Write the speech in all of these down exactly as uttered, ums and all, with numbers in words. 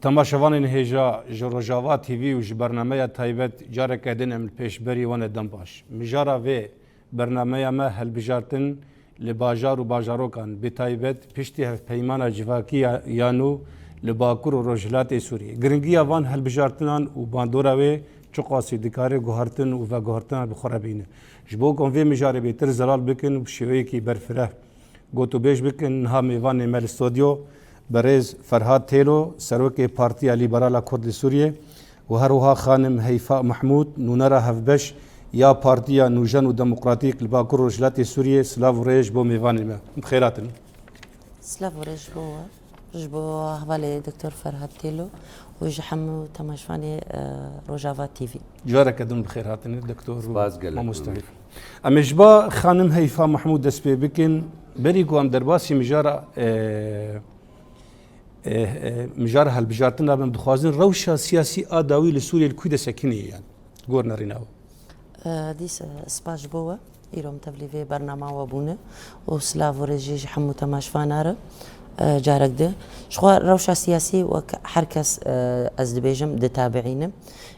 Temaşevanên hêja ji Rojava T V û ji bernameya taybet careke din em li pêşberî wan e dem baş. Mijara vê bernameya me hilbijartin li bajar û bajarokan, bi taybet piştî hevpeymana civakî ya, ya nû li Bakur û Rojhilatê Sûriyê. Giringiya van hilbijartinan û bandora wê çiqasî dikare guhertin û veguhertina bi xwe re bîne. Ji bo ku em vê mijarê bêtir zelal bikin û bi şêweyekî berfireh gotûbêj bikin, niha mêvanê me li stodyo, berêz Ferhat Têlo, serokê Partiya Lîberala Kurd li Sûriyê û her wiha xanim Heyfa Mehmûd, nûnera hevbeş ya Partiya Nûjen û Demokratîk li Bakur Rojhilatê Sûriyê, silav û rêz bo mêvanê me. Bi xêr hatin. Silav û rêz bo we, ji bo hevalê Doktor Ferhat Têlo û ji hemû temaşvanê, e, Rojava T V. Careke din bi xêr hatinê, Doktor û Spas gelek, mamoste. Em ê ji ba xanim Heyfa Mehmûd dest pê bikin. Berî ku em derbasî mijara, e, e, e, mijara hilbijartina bin, dixwazin rewşa siyasî a dawî li Sûriyê li kû de sekinî ye, yani, gor nerîna we? E, dîs, e, spas ji bo we. Îro em tevlî vê bernama we bûne û silav û rêzî ji hemû temaşvana re, e, carek di. Ji xwe rewşa siyasî wek her kes, e, ez dibêjim, ditabiînim.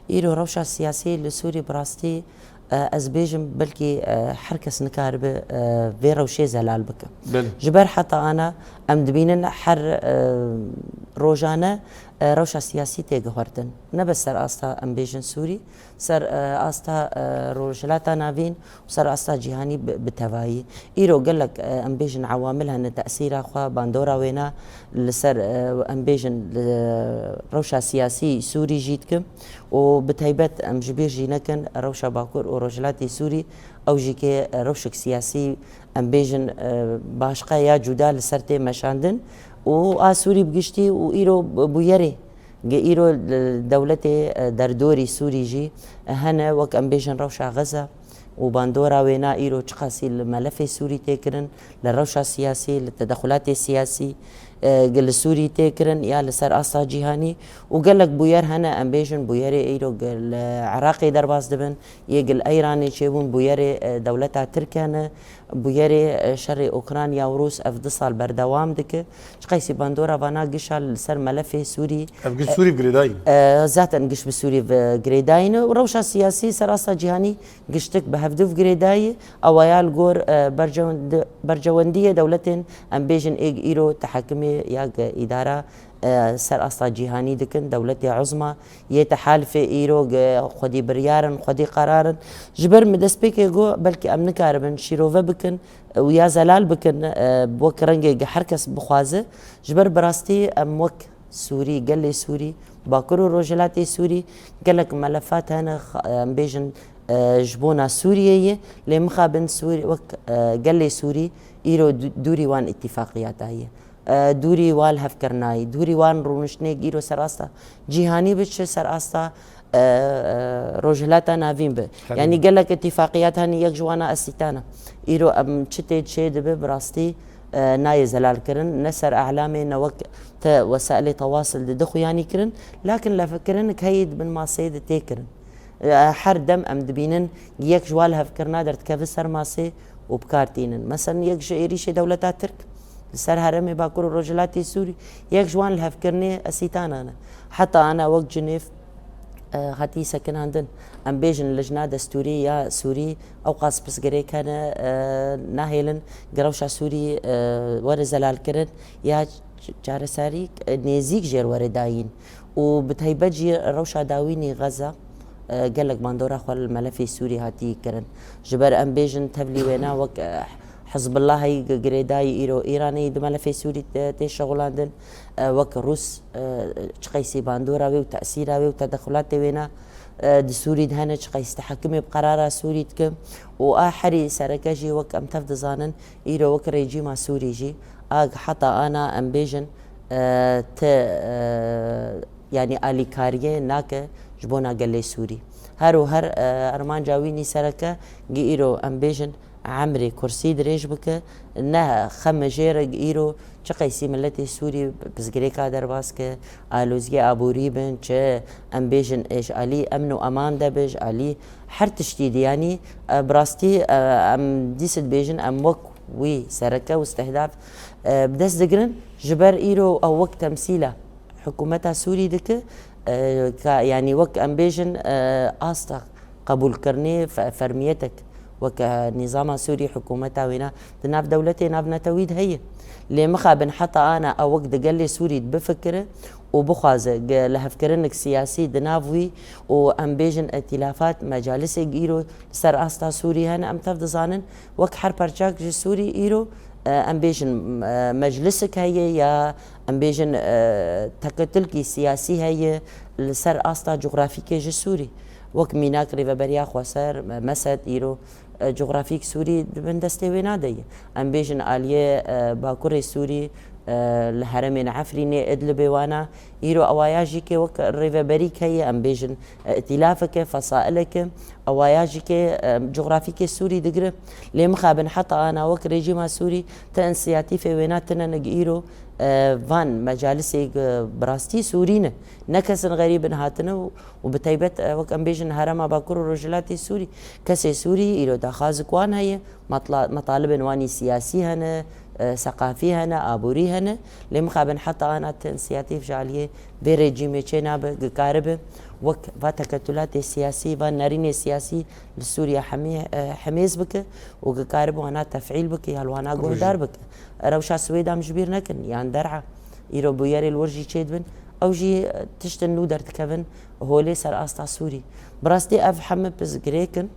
Îro rewşa siyasî li Sûrî bi rastî, e, ez bêjim, belkî, e, her kes nikaribe, e, vê rewşê zelal bike. Belê. Ji ber heta ana em dibînin her, e, rojane, e, rewşa siyasî tê guhertin. Ne bes ser asta em bêjin Sûrî, ser, e, asta, e, Rojhilata Navîn û ser asta cîhanî bi, bi tevayî. Îro gelek, e, em bêjin ewamil hene tesîra xwe, bandora wêna li ser, e, em bêjin li rewşa siyasî Sûrî jî dikim û bi taybet em ji bîr jî nekin rewşa Bakur û Rojhilatê Sûrî, ew jî ke rewşek siyasî, em bêjin, e, başqa ya cuda li ser tê meşandin û a Sûrî bi giştî û îro bûyerê, ge îro li dewletê, e, derdorî Sûrî jî hene, wek em bêjin rewşa Xeza û bandora wêna îro çiqasî li melefê Sûrî tê kirin, li rewşa siyasî, li tedexulatê siyasî, e, li Sûrî tê kirin ya li ser asta cîhanî û gelek bûyer hene, em bêjin bûyerê îro ge li Iraqê derbas dibin, yê ge li Eyranê çêbûn, bûyerê, e, dewleta Tirk hene, bûyerê, e, şerê Ukrayna û Rûs ev du sal berdewam dike. Çiqeysî bandora vana gişa li ser melefê Sûrî. Ev giş Sûrî bi girêdayî ne? E, zaten giş bi Sûrî ve girêdayî ne. Rewşa siyasî ser asta cîhanî giştik bi hevdu ve girêdayî. Ewa ya li gor, e, bercewend-, bercewendiyê dewletên, em bêjin, êg îro tehekimê ya ge îdara, e, ser asta cîhanî dikin, dewletê uzma, yê tehalifê îro ge xwedî biryar in, xwedî qerar in. Ji ber min destpêkê got, belkî em nikaribin şîrove bikin û ya zelal bikin, e, wek rengê ge her kes bixwaze. Ji ber bi rastî em wek Sûrî, gelê Sûrî, Bakur û Rojhilatê Sûrî, gelek melefat hene, xa-, em bêjin, e, ji bona Sûriyeyê, lê mixabin Sûrî, wek, e, gelê Sûrî, îro dû-, dûrî wan îtîfaqiyata ye. E, dûrî wan hevkirina ye, dûrî wan rûniştinê îro ser asta cîhanî bi, çi ser asta, e, e, Rojhilata Navîn bi. Herî. Yanî gelek îtîfaqiyat hene, yek ji wana Esîtana. Îro em çi tê çê dibe, bi rastî, e, nayê zelalkirin, ne ser elamê, ne wek te wesailê tewasil dide xuyanî kirin, lakin levkirinik heye di bin maseyê de tê kirin. E, her dem em dibînin yek ji wan lihevkirina derdikeve ser masê û bi kar tînin. Mesela yek ji êrîşê dewleta Tirk li ser herêmê Bakur û Rojhilatê Sûrî, yek ji wan lihevkirinê Esîtana ne. Heta ana wek Cinêv, e, hatî sekinandin. Em bêjin lijna destûrî ya Sûrî ewqas pirsgirêk hene, e, nahêlin gi rewşa Sûrî, e, were zelalkirin ya ç-, çareserî, e, nêzîk jê re were dayîn. Û bi taybet jî rewşa dawînî Xeza, e, gelek bandora xwe li melefê Sûrî hatî kirin. Ji ber em bêjin tevlî wêna wek, e, Hizbullah heyî gi-, girêdayî îro Îranê yî di melefê Sûrî te-, tê şixulandin, e, wek Rûs, e, çiqeysî bandora wê û tesîra wê û tedexulatê wêna, e, di Sûrî de hene, çiqeysî tehekimê bi qerara Sûrî dikin û a herî sereke jî wek em tev dizanin, îro wek rejîma Sûrî jî, a heta ana em bêjin, e, ti, e, yanî alîkariyê nake ji bona gelê Sûrî. Her û her, e, armanca wî nî sereke, gi îro em bêjin, emrê kursî dirêj bike, ne xeme jê re îro çi qeysî miletê Sûrî pirsgirêka derbas ke, aloziyê aborî bin, çi em bêjin ê ji alî emn û eman de be, ji alî her tiştî de, yanî, e, bi rastî, e, em dîse dibêjin em wek wî sereke û istihdaf, e, bi dest digirin, ji ber îro ew wek temsîla Hikûmeta Sûrî dike, e, ka, yanî wek em bêjin, e, asta qebûlkirinê fe-, fermiyetek wek, e, nîzama Sûrî, hikûmeta wêna di nav dewletê navnetewî de heye. Lê mixabin heta ana ew wek di gelê Sûrî de bifikire û bixwaze ge-, lihevkirinek siyasî di nav wî û em bêjin îtîlafat, mecalisek îro li ser asta Sûrî hene, em tev dizanin wek her perçak ji Sûrî îro, e, em bêjin, e, meclisek heye ya em bêjin, e, teketulkî siyasî heye li ser asta cografîkê ji Sûrî. Wek mînak Rêveberiya Xweser, me-, Mesed îro, e, cografîk Sûrî di bin destê wêna de ye. Em bêjin aliyê, e, Bakurê Sûrî, e, li herêmên Efrînê, Idlibê wana, îro ewa ya jî ke wek rêveberîk heye, em bêjin, e, îtîlafeke, fesaileke, ewa ya jî ke, e, cografîkê Sûrî digire. Lê mixabin heta ana wek rejîma Sûrî ti însiyatîfê wêna tine nig îro, e, van mecalisê, e, bi rastî Sûrî ne. Ne kesin xerîbin hatine û, û bi taybet, e, wek em bêjin herêma Bakur û Rojhilatê Sûrî. Kesê Sûrî îro daxwazik wan heye, matla-, metalibên wanî siyasî hene, e, seqafî hene, aborî hene. Lê mixabin heta ana ti însiyatîf ji aliyê vê rejîmê çê nabe, gikaribe wek va teketulatê siyasî, va nerînê siyasî li Sûriye hemî-, e, hemêz bike û gikaribe wana tefîl bike ya li wana guhdar bike. Rewşa Swêd em ji bîr nekin, yan derha îro bûyerê li wir jî çêdibin. Ew jî, e, tiştin nû derdikevin holê ser asta Sûrî. Bi rastî ev heme pirs girêk in,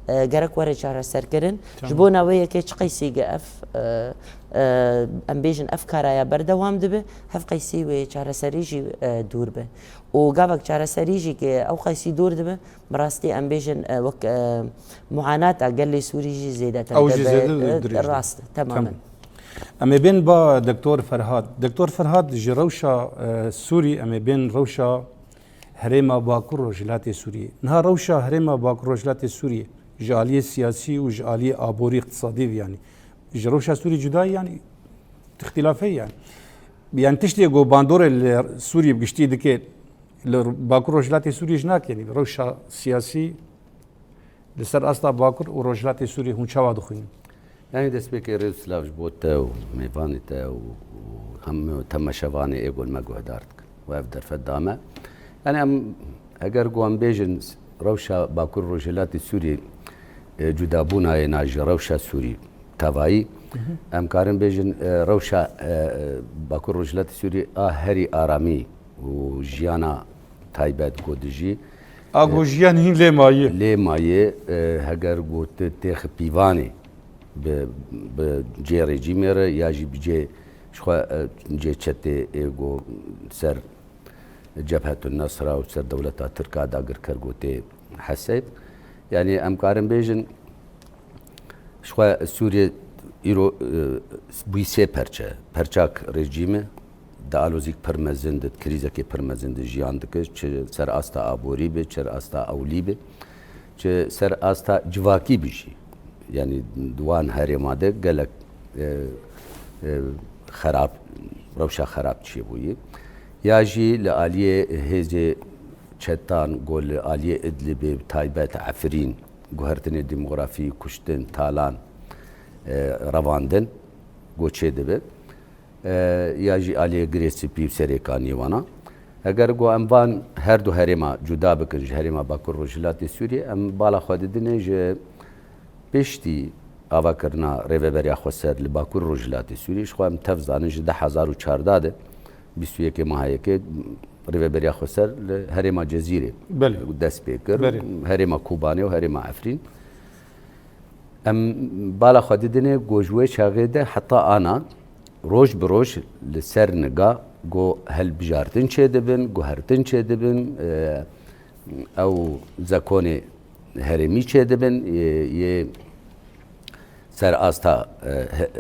e, gerek were çareserkirin. Ji Tamam. bona wê yekê çi qeysî ge ev, e, e, em bêjin ev karaya berdewam dibe, hev qeysî wê çareserî jî, e, dûr be. Û gavek çareserî jî ge ew qeysî dûr dibe, bi rastî em bêjin, e, wek, e, muanata gelê Sûrî jî zêdetir Ew jî dibe. zêde E, dirêj dibe. rast, temamen. Tamam. Em ê bên ba Doktor Ferhat. Doktor Ferhat, ji rewşa, e, Sûrî, em ê bên rewşa herêma Bakur Rojhilatê Sûriyê. Niha rewşa herêma Bakur Rojhilatê Sûriyê ji aliyê siyasî û ji aliyê aborî, iqtisadî ve, yanî ji rewşa Sûrî cuda ye, yanî îxtîlafê ye, yanî. Yanî tiştê ku bandorê li Sûriyê bi giştî dike, li Bakur Rojhilatê Sûriyê jî nake, yanî rewşa siyasî li ser asta Bakur û Rojhilatê Sûriyê hûn çawa dixwînin? Yanî destpêkê rêz û silav ji bo te û mêvanê te û, û hemû temaşevanê ê ku li me guhdar dikin û ev derfet da me. Yanî em, eger ku em bêjin rewşa Bakur Rojhilatê Sûriyê, e, cudabûna yê na ji rewşa Sûrî tevayî, Hı hı. em karin bêjin, e, rewşa, e, e, Bakur Rojhilatê Sûriyê a herî aramî û jiyana taybet ku dijî, A ku e, jiyan hîn lê maye. lê maye, e, heger ku tu têxi pîvanê bi, bi cê rejîmê re ya jî bi cê ji xwe, e, cê çetê ê ku ser Cebhetun Nesra û ser dewleta Tirk a dagirker ku tê heseyb. Yanî em karin bêjin, Ji xwe Sûriye îro, e, bûyî sê perçe. Perçak rejîm e, di alozîk pir mezin de, di krîzekê pir mezin de jiyan dike, çi ser asta aborî be, çi ser asta ewlî be, çi ser asta civakî be jî. Yanî di wan herêma de gelek, e, e, xerab, rewşa xerab çêbûyî. Ya jî li aliyê hêzê çetan, ku li aliyê Idlibê, bi taybet Efrîn, guhertinê demografî, kuştin, talan, e, revandin, ku çêdibe. E, ya jî aliyê Girê Spî û Serêkaniyê wana. Eger ku em van her du herêma cuda bikin ji herêma Bakur Rojhilatê Sûriyê, em bala xwe didinê ji piştî avakirina Rêveberiya Xweser li Bakur Rojhilatê Sûriyê. Ji xwe em tev zanin ji du hezar û çardeh de, bîst û yekê meha yekê, Rêveberiya Xweser li herêma Cezîrê Belê. dest pê kir. Belê. Herêma Kobanê û herêma Efrîn. Em bala xwe didinê ku ji wê çaxê de heta ana roj bi roj li ser niga ku hilbijartin çêdibin, guhertin çêdibin, e, ew zekonê herêmî çêdibin, yê, yê ser asta, e, he-,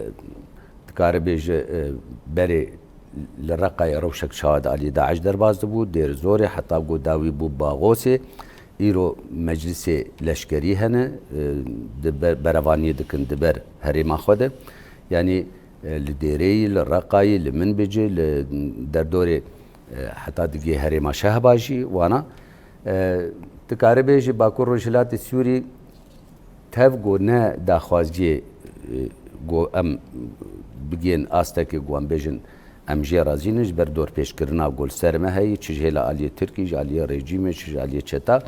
dikare bêje, e, berê li Reqayê rewşek çawa di alî DAIŞ derbas dibû, Dêr Zorê, heta ku dawî bû Baxosê. Îro meclisê leşkerî hene, e, di ber-, berevaniyê dikin di ber herêma xwe de. Yanî, e, li Dêreyî, li Reqayî, li Minbicê, li derdorê, e, heta digê herêma Şehba jî wana. E, dikare bêje Bakur Rojhilatê Sûrî tev ku ne daxwaziyê, e, ku em bigihên astekê ku em bêjin Em jê razî ne ji ber dorpêçkirina ku li ser me heye, çi ji hêla aliyê Tirkî, ji aliyê rejîmê, çi ji aliyê çeta.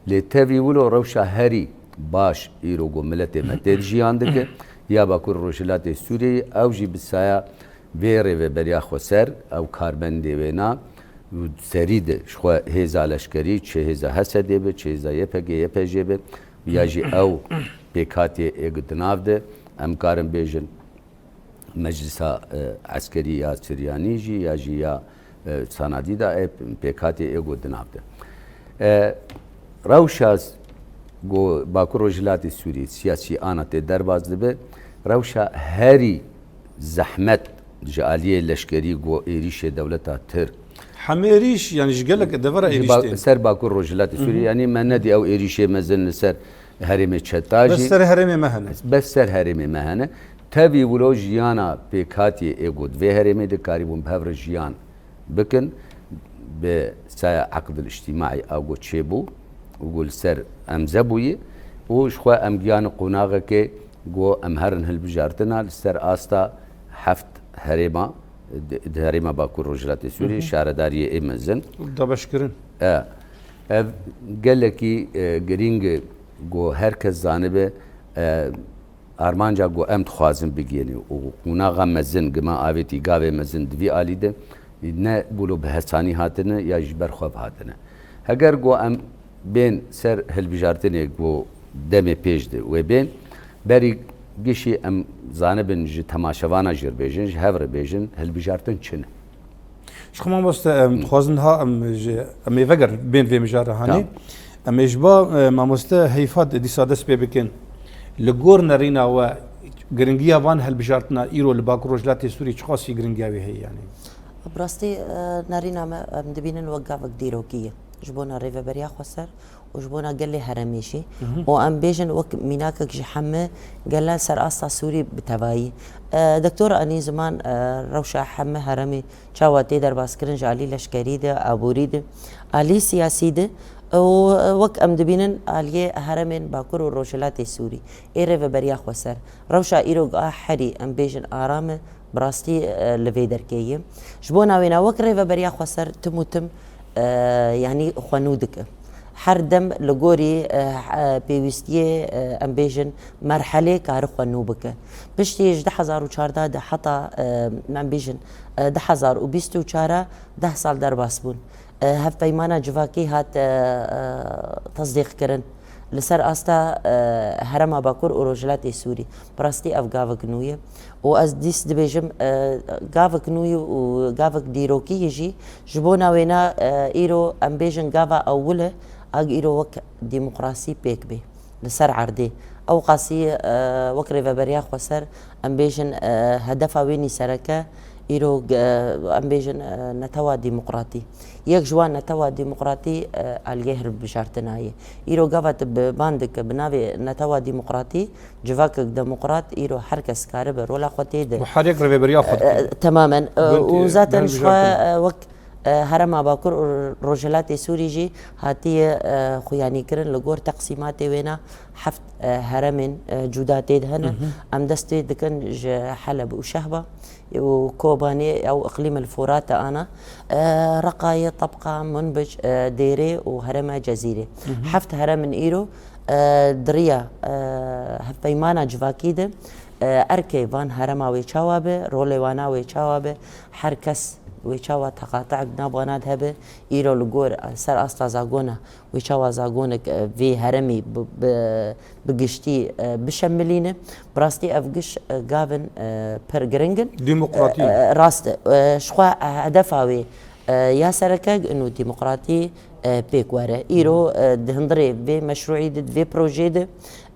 Lê tevî wilo rewşa herî baş îro ku miletê me tê de jiyan dike, ya Bakur Rojhilatê Sûriyeyê, ew jî bi saya vê rêveberiya xweser, ew karbendê wêna û serî de ji xwe hêza leşkerî, çi hêza H S D'ê be, çi hêza Y P G, Y P J'ê be, ya jî ew pêkhatiyê ê ku di nav de, em karin bêjin, Meclisa, e, Eskerî ya Siryanî jî ya jî ya, e, Sanadî de, e, pêkhatê ê ku di nav de. E, rewşa s-, ku Bakur Rojhilatê Sûrî siyasî ana tê derbas dibe, rewşa herî zehmet ji aliyê leşkerî ku êrîşê dewleta Tirk Hemê êrîş, yanî ji gelek devera ji êrîş ba-, tên. Ser Bakur Rojhilatê Sûrî, Hı hı. yanî me nedî ew êrîşê mezin li ser herêmê çeta Bes jî. Ser herêmê me hene. Bes ser herêmê me hene. Tevî wilo jiyana pêkhatiyê ê ku di vê herêmê de karîbûn bi hev re jiyan bikin, bi saya eqdil îctîmaî a ku çêbû û ku li ser emze bûyî û ji xwe em giyan qonaxekê ku em herin hilbijartina li ser asta heft herêma di, di herêma Bakur Rojhilatê Sûriyê, Hı hı. şaredariyê ê mezin. Dabeşkirin. E, ev gelekî, e, girîng e ku her kes zanibe, e, armanca ku em dixwazin bigihînin û qonaxa mezin, gima avêtî gavê mezin di vî alî de ne wilo bi hesanî hatine ya ji ber xwe hatine. Heger ku em bên ser hilbijartinê ku demê pêş de wê bên, berî gişî em zanibin ji temaşevana jî re bêjin, ji hev re bêjin, hilbijartin çi ne? Ji xwe mamoste, em dixwazin ha em ji, em ê vegerin bên vê mijarê hanê. Tamam. Em ê ji ba, e, mamoste Heyfat dîsa dest pê bikin. Li gor nerîna we giringiya van hilbijartina îro li Bakur Rojhilatê Sûrî çiqasî giringiya wê heye yanî? Bi rastî, e, nerîna me em dibînin wek gavek dîrokî ye. Ji bona rêveberiya xweser û ji bona gelê herêmê jî. Mhm. Û em bêjin wek mînakek ji heme gele ser asta Sûrî bi tevayî. E, Doktor Anî Ziman, e, rewşa heme herêmê çawa tê derbaskirin ji alî leşkerî de, aborî de, alî siyasî de û, e, wek em dibînin aliyê herêmên Bakur û Rojhilatê Sûrî ê rêveberiya xweser. Rewşa îro a herî em bêjin aram e, bi rastî, e, li vê derkê ye. Ji bona wêna wek rêveberiya xweser tim û tim, e, yanî xwe nû dike. Her dem li gorî, e, e, pêwîstiyê, e, em bêjin merhelê kari xwe nû bike. Piştî ji du hezar û çardeh de heta, e, em bêjin, e, du hezar û bîst û çar e deh sal derbas bûn. E, hevpeymana civakî hat, e, e, tesdîqkirin. Li ser asta, e, herêma Bakur û Rojhilatê Sûrî. Bi rastî ev gavek nû ye. Û ez dîs dibêjim, e, gavek nû ye û gavek dîrokî ye jî. Ji bona wêna, e, îro em bêjin gava ewil e, ag îro wek demokrasî pêk bê li ser erdê. Ew qasî, e, wek rêveberiya xweser, em bêjin, e, hedefa wê nî sereke, îro, e, em bêjin, e, netewa demokratî. Yek ji wan netewa demokratî, e, aliyê hilbijartina ye. Îro gava tu bi van dike bi navê netewa demokratî, civakek demokrat, îro her kes karibe rola xwe tê de. Û her yek rêveberiya xwe dike. E, temamen. E, Gund, û e, zaten ji xwe, hilbijartin. E, wek, e, herêma Bakur û Rojhilatê Sûrî jî hatiye, e, xuyanîkirin li gor teqsîmatê wêna heft, e, herêmên, e, cuda tê de hene. Mhm. Em dest pê dikin ji Heleb û Şehba û Kobanê ew îqlîm el Furat ana, e, Reqayê, Tebqa, Munbic, e, Dêrê û herêma Cezîrê. Mhm. Heft herêmin îro, e, di riya, e, hevpeymana civakî de, e, erkê van herêma wê çawa be, rolê wana wê çawa be, her kes wê çawa teqatek nav wana de hebe, îro li gor, e, ser asta zagona wê çawa zagonek, e, vê herêmî bi, bi, bi giştî, e, bişemilîne. Bi rastî ev giş, e, gavin, e, pir giring in. Demokratî. E, e, rast e. E, ji xwe, e, hedefa wê, e, ya sereke ino demokratî, e, pêk were. Îro, e, di hundirê vê meşrûî de, di vê projeyê de,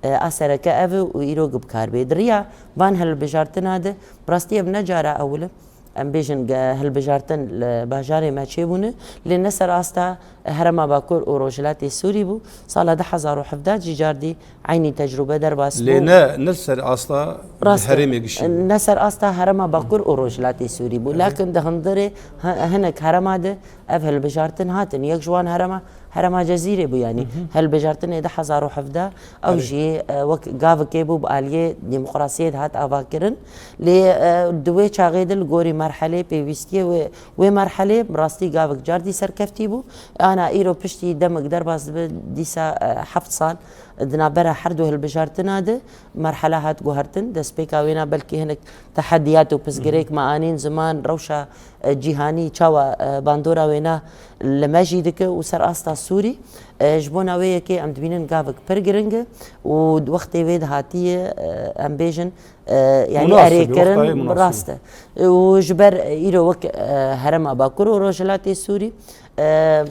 e, a sereke ev e û îro bi kar bê. Di riya van hilbijartina de, bi rastî ev ne cara ewil e. Em bêjin ge hilbijartin li bajarê me çêbûne, lê ne ser asta Herêma Bakur û Rojhilatê Sûrî bû. Sala du hezar û hevdeh jî cardî eynî tecrûbe derbas bû. Lê ne, ne ser asta Rast e. Herêmê gişî bû. Ne ser asta Herêma Bakur û Rojhilatê Sûrî bû. Hı. Lakin di hundirê hi-, hinek herêma de ev hilbijartin hatin. Yek ji wan herêma Herêma Cezîrê bû, yanî hilbijartinê du hezar û hevdeh, ew jî, e, wek gavikê bû, bi aliyê demokrasiyê dihat avakirin. Lê, e, di wê çaxê de li gorî merhelê pêwîstiyê wê, wê merhelê bi rastî gavik cardî serkeftî bû. Ana îro piştî demik derbas dibe, dîsa, e, heft sal di navbera her du hilbijartina de merhela hat guhertin. Destpêka wêna belkî hinek tehediyat û pirsgirêk me anîn, ziman, rewşa, e, cîhanî çawa, e, bandora wêna li me jî dike û ser asta Sûrî, e, ji bona wê yekê em dibînin gavik pir giring e û wextê wê dihatiye, e, em bêjin, e, yanî Munasib e, erêkirin wexta yê munasib e. Rast e. Û ji ber îro wek, e, herêma Bakur û Rojhilatê Sûrî, e,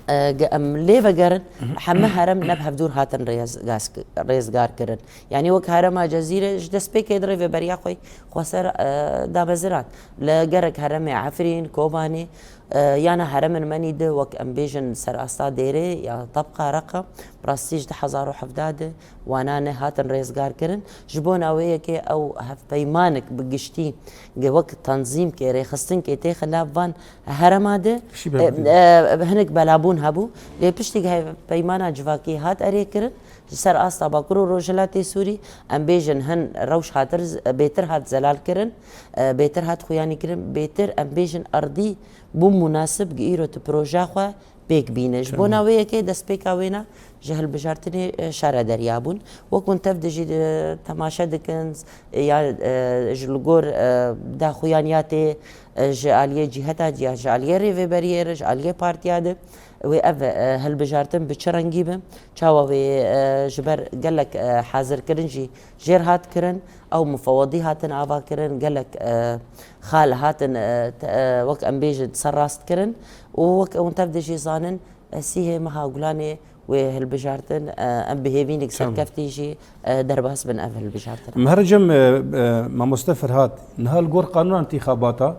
e, ge-, em lê vegerin, heme herem ne bi hevdûr hatin rêzgaz-, rêzgar kirin. Yanî wek herêma Cezîrê ji destpêkê di rêveberiya xwe xweser, e, damezirand. Li gerek heremê Efrîn, Kobanê, e, yana heremên me nî di wek em bêjin ser asta Dêrê ya Tebqa Reqa, bi rastî ji du hezar û hevdeh de wana ne hatin rêzgar kirin. Ji bona wê yekê ew hevpeymanek bi giştî ge wek tanzîmkê, rêxistinkê tê xilav van herema de, Şî e, bebdî. E, hinek belabûn hebû. Lê piştî ge peymana civakî hat erê kirin, ji ser asta Bakur û Rojhilatê Sûrî, em bêjin hin rewş hatir z-, bêtir hat zelal kirin, e, bêtir hat xuyanî kirin, bêtir em bêjin erdî bû munasib gi îro tu proja xwe pêk bîne. Ji bona wê yekê destpêka wêna ji hilbijartinê, e, şare derya bûn. Wek hûn tev de jî, e, temaşe dikin, e, ya, e, ji li gor, e, daxuyan ya tê, e, ji aliyê cîheta ya ji aliyê rêveberiyê re, ji aliyê partiya de wê ev, e, hilbijartin bi çi rengî be? Çawa wê, e, ji ber gelek, e, hazirkirin jî jêr hat kirin, ew mufewadî hatin ava kirin, gelek, e, xal hatin, e, te-, e, wek em bêjin serrast kirin û wek hûn tev de jî zanin, e, sîhê meha Gulanê wê hilbijartin, e, em bi hêvînek Tamam. serkeftî jî, e, derbas bin ev hilbijartin. Mehercem, e, e, mamoste Ferhat, niha li gor qanûna întîxabata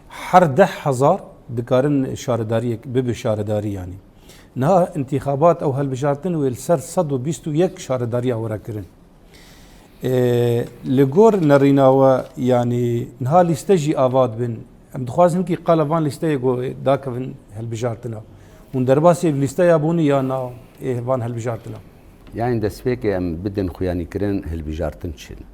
her deh hezar dikarin şaredariyek bibe şaredarî yanî. Niha întîxabat ew hilbijartin wê li ser sed û bîst û yek şaredariya were kirin. Ê, li gor nerîna we, yanî niha lîste jî ava dibin. Em dixwazin hinkî qala van lîsteyê ku dakevin hilbijartina. Hûn derbasî lîsteya bûnî ya na ê van hilbijartina? Yanî destpêkê em bidin xuyanîkirin hilbijartin çi ne.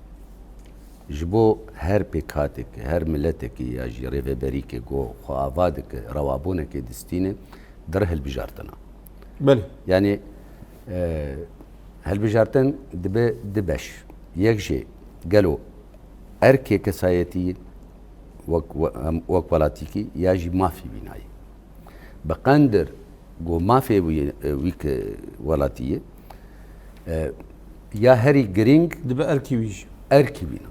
Ji bo her pêkhateke, her miletekî ya jî rêveberîkê ku xwe ava dike, rewabûnekê distîne, dir hilbijartina. Belê. Yanî, e, hilbijartin dibe di beş. Yek jê gelo erkê kesayetî wek, we-, em, wek welatîkî ya jî mafî wî nayê. Bi qendir ku mafê wî, e, wî ke welatî ye, e, ya herî girîng Dibe erkî wî jî. erkî wî ne.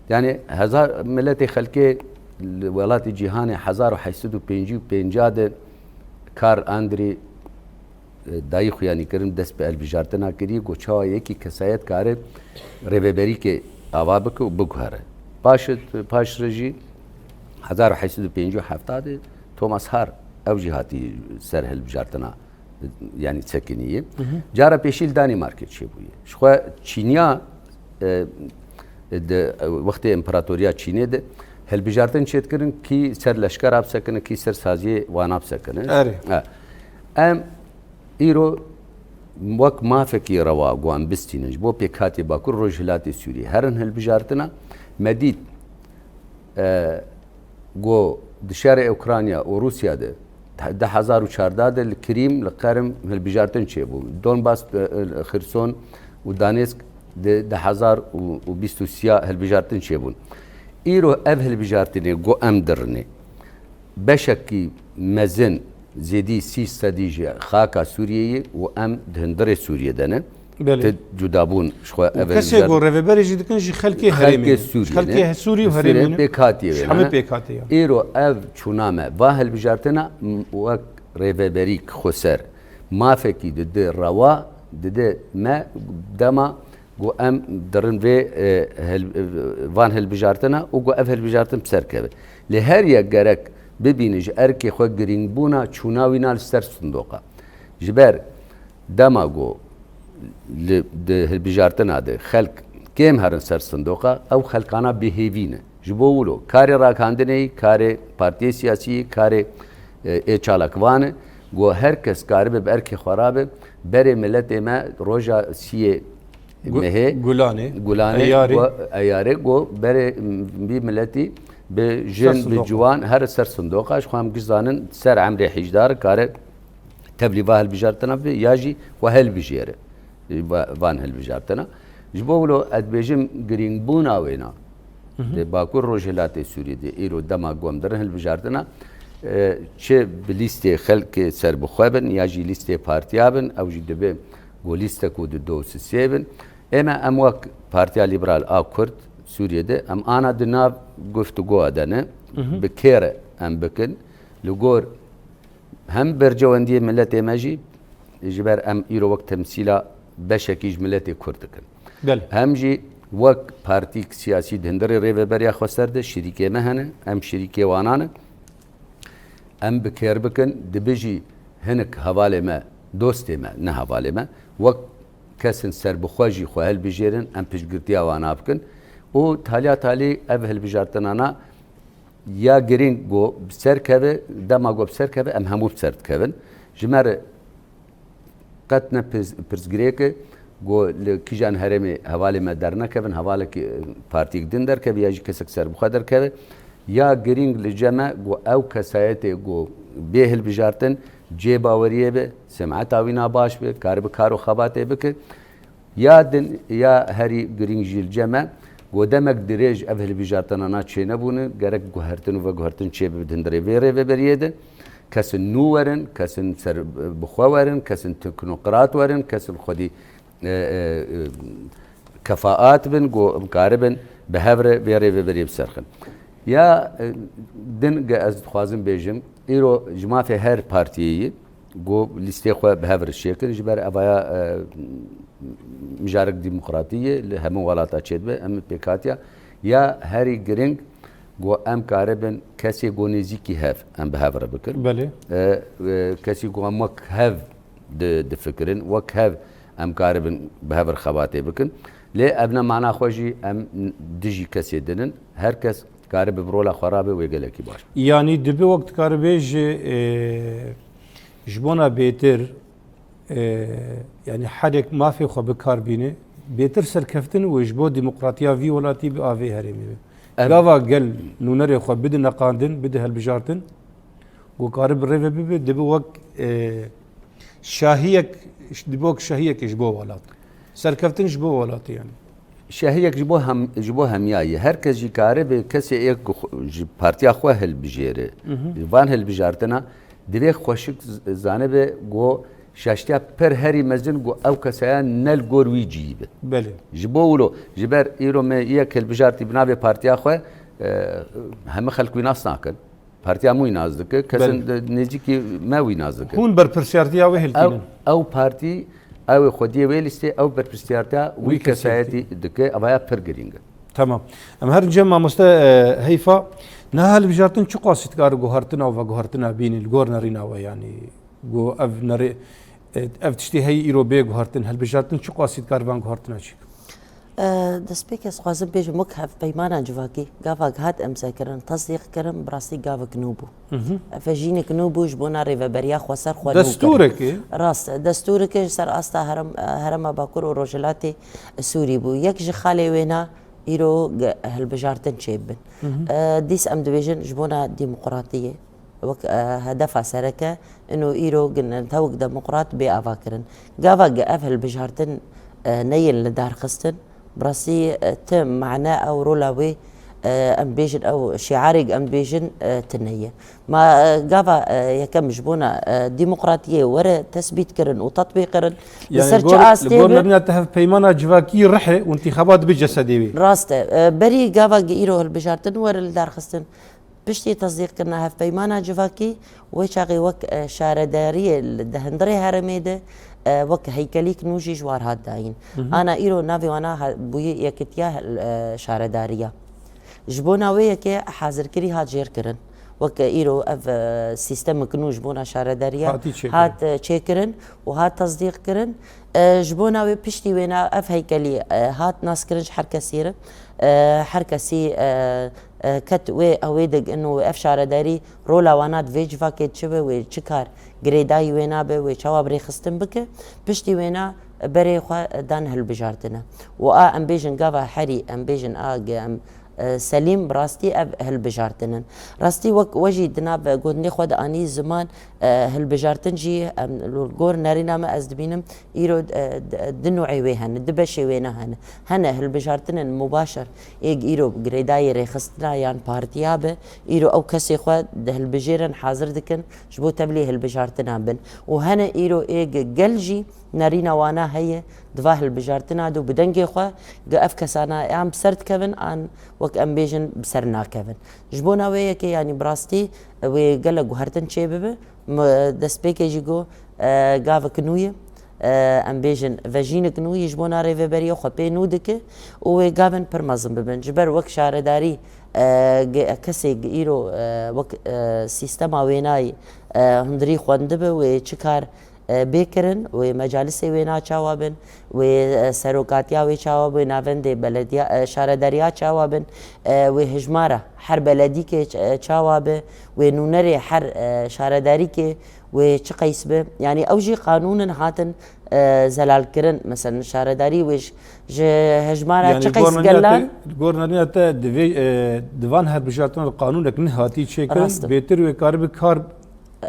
Yanî hezar miletê xelkê li welatê cîhanê hezar û heşt sed û pêncî û pênc de Karl Andrî, e, dayî xuyanîkirin dest bi hilbijartina kiriye, ku çawa yekî kesayet kare rêveberîkê ava bike û biguhere. Paş, paş re jî hezar û heşt sed û pêncî û heft de Thomas Har ew jî hatî ser hilbijartina, yanî çekinî ye. Hı hı. Cara pêşî li Danîmarkê çêbûye. Ji xwe Çîniya, e, di wextê împaratoriya Çînê de hilbijartin çêdikirin, kî ser leşkera bisekine, kî ser saziyê wana bisekine. Erê. E, em îro wek mafekî rewa ku em bistînin ji bo pêkhatê Bakur Rojhilatê Sûriyê herin hilbijartina me dît, e, ku di şerê Ukrayna û Rûsya de, di hezar û çardeh de li Krîm, li Qerim hilbijartin çêbû. Donbas, e, e, Xirson û Danetsk di, di hezar û bîst û sê hilbijartin çêbûn. Îro ev hilbijartinê ku em dirinê, beşekî mezin, zêdî sî sedî ji xaka Sûriyeyê û em di hundirê Sûriyê de ne. Belê. Ti cudabûn ji xwe Û ev kesê hilbijartin ku rêveberê jî dikin jî xelkê Xelkê herêmê ne. Sûriyê ne. Xelkê Sûrî û Sûriyê herêmê ne. pêk hatiye Ji hemî wêne. pêk hatiye. Îro ev çûna me va hilbijartina, m-, wek rêveberîk xweser mafekî dide rewa, dide me dema ku em dirin vê, e, hil-, e, van hilbijartina û ku ev hilbijartin bi ser keve. Lê her yek gerek bibîne ji erkê xwe girîngbûna çûna wîna li ser sindoqa. Ji ber dema ku li, di hilbijartina de xelk kêm herin ser sindoqa, ew xelkana bêhêvî ne. Ji bo wilo karê ragihandinê yî, karê partiyê siyasî yî, karê, e, ê çalakvan e. Go her kes karibe bi erkê xwe rabe, berê miletê me roja siyê Gu-, mehê, Gulanê, Gulanê, Eyarê. Go, Eyarê, go berê m-, vî miletî bi jin, bi sindoq, ciwan here ser sindoqa, ji xwe em giş zanin ser emrê hîjdar kare tevlî va hilbijartina bi ya jî xwe hilbijêre. Va-, van hilbijartina. Ji bo wilo ez dibêjim girîngbûna wêna. Hı hı. Di Bakur Rojhilatê Sûriyê de îro dema ku em dirin hilbijartina, e, çi bi lîstê xelkê serbixwe bin ya jî lîstê partiya bin, ew jî dibe ku lîstek û di do sisê bin. Ême em wek Partiya Lîberal a Kurd Sûriyê de em ana di nav guftûgoya de ne, Hı hı. bi kê re em bikin, li gor hem bercewendiyê miletê me jî, ji ber em îro wek temsîla beşekî ji miletê Kurd dikin. Belê. Hem jî wek partîk siyasî di hundirê rêveberiya xweser de şirîkê me hene, em şirîkê wana ne. Em bi kêr bikin, dibe jî hinek hevalê me, dostê me, ne hevalê me, wek kesên serbixwe jî xwe hilbijêrin, em piştgirtiya wana bikin. Û taliya talî ev hilbijartinana ya girîng ku bi ser keve, dema ku bi ser keve, em hemû bi ser dikevin. Ji me re qet ne pirs-, pirsgirêk e ku li kîjan herêmê hevalê me dernekevin, hevalekî, e, partiyek din derkeve ya jî kesek serbixwe derkeve. Ya girîng li cem me ku ew kesayetê ku bê hilbijartin cê baweriyê be, semeta wîna baş be, karibe kar û xebatê bike. Ya din, ya herî girîng jî li cem me, ku demek dirêj ev hilbijartinana çênebûne, gerek guhertin û veguhertin çêbibe di hundirê vê rêveberiyê de. Kesên nû werin, kesên serbixwe werin, kesên teknokrat werin, kesên xwedî, e, e, e, kefaat bin, ku em karibin bi hev re vê rêveberiyê bi ser xin. Ya, e, din ge ez dixwazim bêjim, îro ji mafê her partiyê yî, ku lîstê xwe bi hev re çêkin, ji ber evaya, e, mijarek demokratî ye, li hemû welata çêdibe, em pêkhatiya. Ya herî giring, ku em karibin kesê ku nêzîkî hev, em bi hev re bikin. Belê. E, e, kesî ku em wek hev di-, difikirin, wek hev em karibin bi hev re xebatê bikin. Lê ev ne mana xwe jî em dijî kesê dinin. Her kes karibe bi rola xwe rabe, wê gelekî baş. Yanî dibe wek dikaribê ji, e, ji bona bêtir, e, yanî herek mafê xwe bi kar bîne, bêtir serkeftin û ji bo demokratiya vî welatî bi a vê herêmê be. Ev Gava gel nûnerê xwe bide neqandin, bide hilbijartin, ku karibe rêve bibe, dibe wek, e, şahiyek, dibe wek şahiyekê ji bo welat. Serkeftin ji bo welatê yanî. Şahiyek ji bo hem, ji bo hemiya ye. Her kes jî karibe kesê yek ku xwe, ji partiya xwe hilbijêre. Mhm. Van hilbijartina divê xweşik z-, zanibe ku şaştiya pir herî mezin ku ew kesaya ne li gor wî cihî be. Belê. Ji bo wilo, ji ber îro me yek hilbijartî bi navê partiya xwe, e, hemî xelk wî nas nakin. Partiya min wî nas dike, kesên Belê. de nêzîkî me wî nas dike. Hûn berpirsiyartiya wê hiltînin. Ew, ew partî, ew ê xwediyê wê lîstê, ew berpirsiyartiya wî Wî kesayetî kesayetî dike, evaya pir girîng e. Tamam. Em herin cem mamoste, e, Heyfa, niha hilbijartin çi qasî dikare guhertina û veguhertina bînî li gor nerîna we, yanî ku ev nerê, e, ev tiştî heyî îro bê guhertin, hilbijartin çi qasî dikare van guhertina çêke? E, destpêkê ez xwazim bêjim, wek hevpeymana civakî, gava hat emzekirin, tesdîq kirin, bi rastî gavek nû bû. Mhm. Ev jînek nû bû, ji bona rêveberiya xweser xwe nû kirin. Destûrek e? Rast e, destûrek e ji ser asta herem-, herema Bakur û Rojhilatê Sûrî bû. Yek ji xalê wêna îro ge-, hilbijartin çêbin. Mhm. E, dîs em dibêjin ji bona demokratiyê. Wek, e, hedefa sereke, ino îro gin tewk demokrat bê avakirin. Gava ge ev hilbijartin, e, neyên li dar xistin, bi rastî, e, ti mane ew rola wê, e, em bêjin ew şiarê ge em bêjin, e, tine ye. Ma, e, gava, e, yekem ji bona, e, demokratiyê were tesbît kirin û tatbîq kirin, li Yanî ser li çi gor, astê li gor be? nerîna te hevpeymana civakî rih e û întîxabat bi cesedê wê. Rast e. E, berî gava ge îro hilbijartin were li dar xistin. Piştî tesdîqkirina hevpeymana civakî, wê çaxê wek, e, şaredariyê li, di hundirê herêmê de, e, wek heykelîk nû jî ji war hat dayîn. Hı hı. Ana îro navê wana ha-, bûye Yekitiya, e, Şaredariya. Ji bona wê yekê hazirkirî hat jêr kirin. Wek îro ev, e, sîstemik nû ji bona şaredariya Hatî çêkirin. hat, e, çêkirin û hat tesdîq kirin. E, ji bona wê piştî wêna ev heykelî, e, hat naskirin ji her kesî re. E, her kesî, e, e, ket wê ew ê digin û ev şaredarî rola wana di vê civakê çi be, wê çi kar girêdayî wêna be, wê çawa bi rêxistin bike, piştî wêna berê xwe dan hilbijartine. Û a em bêjin gava herî, em bêjin a ge em, e, selîm, bi rastî ev hilbijartin in. Rastî wek we jî di nav gotinê xwe de anî ziman, e, hilbijartin jî em li gor nerîna me ez dibînim îro, e, d-, du nûê wê hene, du beşê wêna hene. Hene hilbijartinên mubaşer êg îro girêdayî rêxistina yan partiya be, îro ew kesê xwe di hilbijêrin hazir dikin ji bo tevlî hilbijartina bin. Û hene îro êg gel jî nerîna wana heye, di va hilbijartina de û bi dengê xwe ge ev kesana yan bi ser dikevin an wek em bêjin bi ser nakevin. Ji bona wê yekê yanî bi rastî wê gelek guhertin çêbibe. M-, destpêkê jî got, e, gavik nû ye, e, em bêjin vejînik nû ye ji bona rêveberiya xwe pê nû dike û wê gavin pir mezin bibin. Ji ber wek şaredarî, e, ge-, kesê ge îro, e, wek, e, sîstema wênayî, e, hundirî xwendibe, wê çi kar, e, bê kirin, wê mecalisê wêna çawa bin, wê, e, serokatiya wê çawa be, wê navendê belediya, e, şaredariya çawa bin, e, wê hijmara her beledîkê ç-, e, çawa be, wê nûnerê her, e, şaredarîkê wê çi qeys be. Yanî ew jî qanûnin hatin, e, zelalkirin. Mesela şaredarî wê ji, ji hijmara Yani çi qeys gornaniya gelan. Te, gornaniya te divê, e, di van hilbijartinan qanûnek nehatî çêkirin, Rast e. bêtir wê karibe kar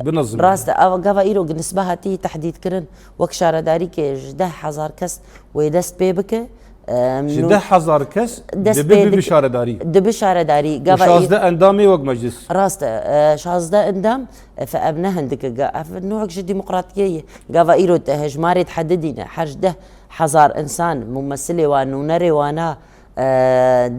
binizim. Rast e, ev gava îro nisbe hatî tehdîdkirin, wek şaredarîkê ji deh hezar kes wê dest pê bike. Em, Ji nû- deh hezar kes dest dibe pê bibe dik-, şaredarî. Dibe şaredarî. Û Gava î- şazdeh endamê wek meclis. Rast e, e, şazdeh endam, e, fe ev ne hindik e, ga-, ev nûek ji demokratiyê ye. Gava îro te hejmarê dihedidîne, her ji deh hezar insan, mumesilê wan, nûnerê wana, e,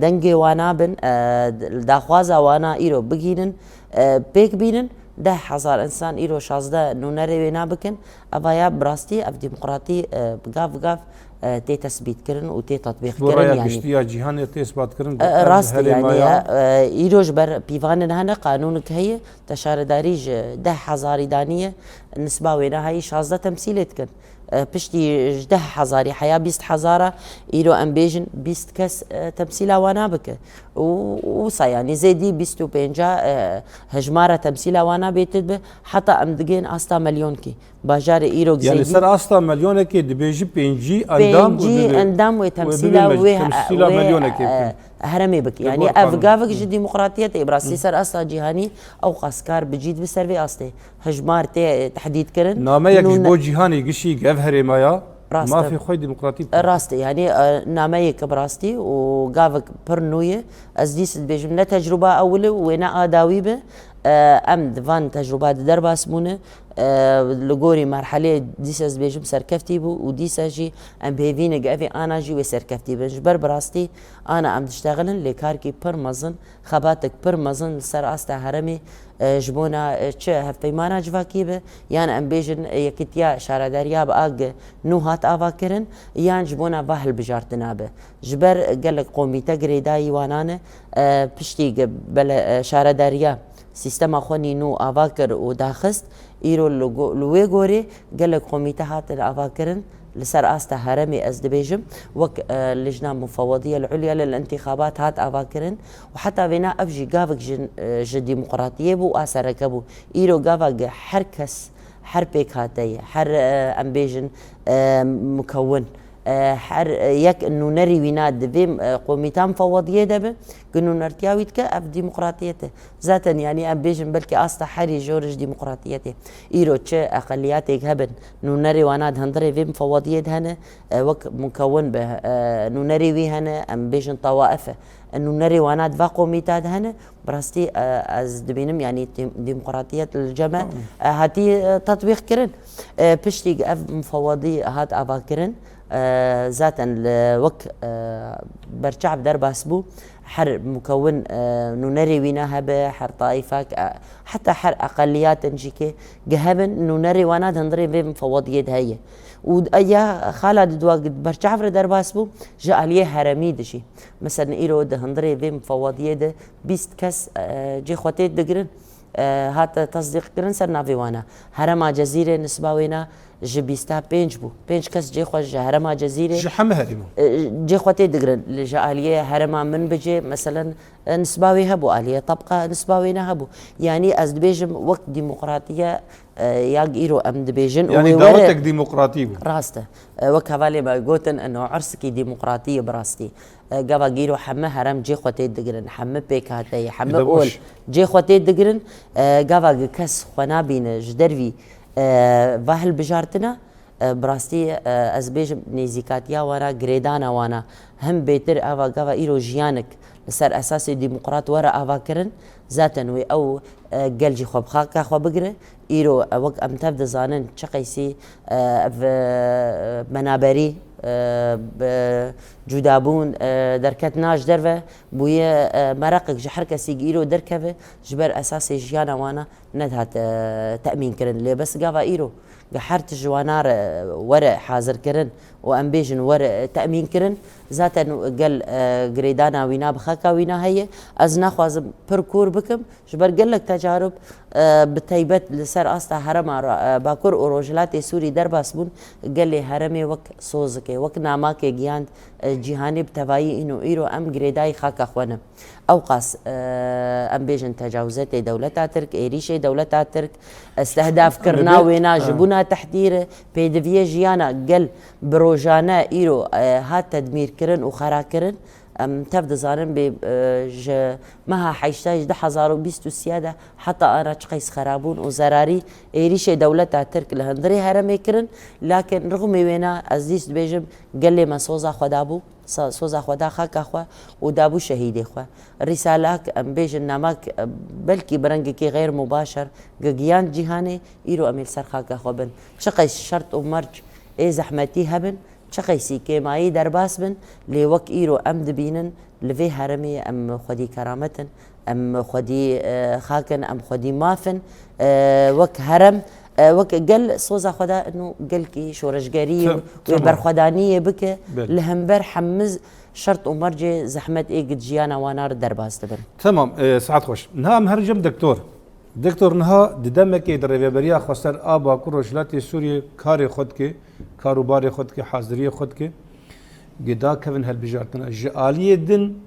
dengê wana bin, e, daxwaza wana îro bigînin, e, pêk bînin, deh hezar insan îro şazdeh nûnerê wêna bikin, eva ya bi rastî ev demokratî, e, bi gav bi gav, e, tê tesbîtkirin û tê Bo tatbîqkirin raya yanî. Giştî ya cîhanê tê isbatkirin ku E, ev rast e, herêma yanî, ya e, îro ji ber pîvanên hene qanûnik heye, te şaredarî ji deh hezarî daniye, nisba wêna heyî şazdeh temsîlê dikin. E, piştî ji deh hezarî heya bîst hezara, îro em bêjin bîst kes, e, temsîla wana bike. Û, û wisa yanî zêdî bîst û pênca, e, hejmara temsîla wana bêtir dibe, heta em digên asta milyonkî. Bajarê îro Yani zêdî ser asta milyonekê dibêjî pêncî endam û pêncî dibe, endam wê wê temsîla bibe mec-, wê, temsîla wê, milyonekê e, bikin. heremê bike. Yanî Dibor ev qanûn. gavek ji demokratiyetê, bi rastî ser asta cîhanî ew qas kar bi cî dibe ser vê astê. Hejmar tê tehdîdkirin. Nameyek ji Nûne- bo cîhanê gişî gev herêmaya Rast e. mafê xwe demokratî bike. Rast e, yanî, e, nameyek bi rastî û gavek pir nû ye. Ez dîs dibêjim ne tecrûba ewil e û wê ne a dawî be. E, em di van tecrûba de derbas bûne. E, li gorî merhelê dîs ez dibêjim serkeftî bû û dîsa jî em hêvî ne ge evê ana jî wê serkeftî bin. Ji ber bi rastî ana em diştexilin lê karkî pir mezin, xebatek pir mezin li ser asta heremê, e, ji bona, e, çi hevpeymana civakî be, yan em bêjin, e, yekîtiya şaredariya bi a ge nû hat avakirin, yan ji bona va hilbijartina be. Ji ber gelek komîte girêdayî wana ne, e, piştî ge bele-, e, şaredariya sîstema xwe nî nû ava kir û daxist, îro li go-, li wê gorê gelek komîte hatin avakirin, li ser asta heremê ez dibêjim, wek, e, Lijna Mufewediye li Ulya lil Întîxabat hat avakirin û heta vêna ev jî gavek ji, e, ji demokratiyê bû û a sereke bû. Îro gava ge her kes, her pêkhate ye, her, e, em bêjin, e, mukewin, e, her, e, yek nûnerî wîna di vê, e, komîta mufewediyê de be, ku nûnertiya wî dike, ev demokratiyet e. Zaten, yanî, em bêjin belkî asta herî jor ji demokratiyetê. Îro çi eqeliyatêk hebin, nûnerê wana di hundirê vê mufewediyê de hene, e, wek mukewin be, e, nûnerê wî hene, em bêjin tawaif e. E, nûnerê wana di va komîta de hene, bi rastî, e, ez dibînim, yanî, tim-, demokratiyet li cem me, Tamam. e, hatî, e, tatbîq kirin. E, piştî ev mufewedî hat avakirin, e, zaten li wek, e, berçav derbas bû, her mukewin, e, nûnerê wîna hebe, her taîfek, e, heta her eqeliyatin jî ke ge hebin, nûnerê wana di hundirê vê mufewediyê de heye. Û ya xala di dua berçav re derbas bû, ji aliyê heremî dijî. Mesela îro di hundirê vê mufewediyê de bîst kes, e, cê xwe tê digirin. e, hate tesdîqkirin ser navê wana. Herêma Cezîrê nisba wêna ji bîsta pênc bû. Pênc kes cê xwe ji herêma Cezîrê, Ji heme herêma. e, cê xwe tê digirin. Li ji aliyê herêma min bicê, meselen, e, nisba wê hebû, aliyê tebqa nisba wê ne hebû. Yanî ez dibêjim wek demokratiye, e, ya îro em dibêjin û Yanî wê were dawetek demokratî bû. Rast e. E, wek hevalê me gotin, eno ersikî demokratî ye bi rastî. E, gava gîro heme herem cê xwe tê digirin, heme pêkhateyê, heme Dide ol baş. cê xwe tê digirin. E, gava gi kes xwe nabîne ji dervî, e, va hilbijartina, e, bi rastî, e, ez bêjim nêzîkatiya wana, girêdana wana, him bêtir ava gava îro jiyanik li ser esasê demokrat were ava kirin, zaten wê ew, e, gel jî xwe bi xaka xwe bigire. Îro, e, wek em tev dizanin, çi qeysî, e, ev, e, menaberî, e, bi cudabûn, e, derket na ji derve, bûye, e, meraqek ji her kesî îro derkeve, ji ber esasê jiyana wana nedihat, e, temîn kirin. Lê bes gava îro, gi her tişt ji wana re were hazir kirin û em bêjin were temîn kirin, zaten gel, e, girêdana wîna bi xaka wîna heye. Ez naxwazim pir kûr bikim, Ji ber gelek tecarib, e, bi teybet li ser asta herêma ra-, e, Bakur û Rojhilatê Sûrî derbas bûn, gelê herêmê wek sozikê, wek namakê giyand, e, cîhanê bi tevayî îno îro em girêdayî xaka xwe ne. Ewqas, e, em bêjin tecawuzetê dewleta Tirk, êrîşê dewleta Tirk, e, stehdafkirina Em ê bê-, wêna ji ha. bûna tehdîr, pêdiviyê jiyana gel bi rojane îro, e, hat tedmîrkirin û xerakirin. Em tev dizanin bê, e, ji meha heştayê ji du hezar û bîst û sê de heta ana çi qeys xerabûn û zerarî êrîşê dewleta Tirk li hundirê herêmê kirin. Lakin rixmê wêna ez dîs dibêjim gelê me soza xwe dabû, sa-, soza xwe da xaka xwe û dabû şehîdê xwe. Rîsalak em bêjin namak, e, belkî bi rengekî xeyr mubaşer gigiyan cîhanê, îro em ê li ser xaka xwe bin. Çi qeys şert û merc ê zehmetî hebin, Çi qeysî kêmayî derbas bin, lê wek îro em dibînin, li vê herêmê em xwedî keramet in, em xwedî, e, xak in, em xwedî maf in, e, wek herem, e, wek gel soza xwe da ino gelkî şoreşgerî Te-, wê tamam. berxwedaniyê bike, Belê. li hember hemiz şert û mercê zehmet ê gid jiyana wana re derbas dibin. Tamam, e, saet xweş. Niha em her cem dektor. Doktor niha di demekê di Rêveberiya Xweser a Bakur Rojhilatê Sûriyê karê xwe dike, kar û barê xwe dike, haziriyê xwe dike, gê dakevin hilbijartina. Ji aliyê din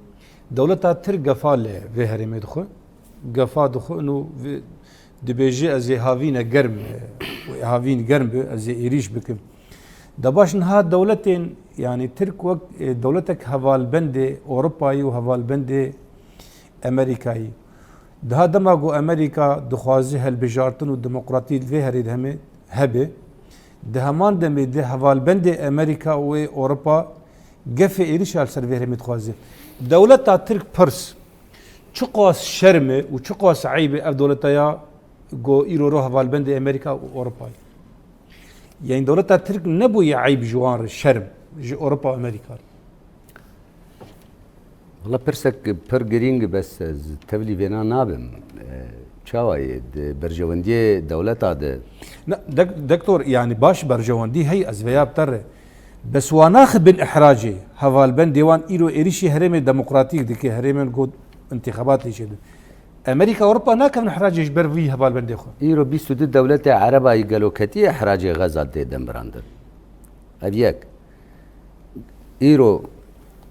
dewleta Tirk gefa li vê herêmê dixwe. Gefa dixwe û vê dibêje ez ê havîne germ, û havîn germ be, ez ê êrîş bikim. De baş niha dewletên, yanî Tirk wek, e, dewletek hevalbendê Ewropayî û hevalbendê Amerîkayî. Daha dema ku Amerîka dixwaze hilbijartin û demokratî li vê herê de heme hebe, di heman demê de hevalbendê Amerîka û ê Ewropa gefê êrîşa li ser vê herêmê dixwaze. Dewleta Tirk pirs, çiqas şerm e û çiqas eyb e ev dewleta ya ku îro ro hevalbendê Amerîka û Ewropa ye. Yanî dewleta Tirk nebûye eyb ji wan re, şerm ji Ewropa û Amerîka re. Wala pirsek pir girîng e, bes ez tevlî vêna nabim. E, çawa ye di berjewendiyê dewleta de? Na, dek-, dektor, yanî baş berjewendî heye, ez vêya bi te re. Bes wan naxibin ihracê, hevalbendê wan îro êrîşî herêmê demokratîk dike, herêmên ku întîxabat lê çêdin. Amerîka, Ewropa nakevin ihracê ji ber vî hevalbendê xwe. Îro bîst û du dewletê Erebayî gelo ketî ihracê Xeza tê dembirandin. Ev yek. Îro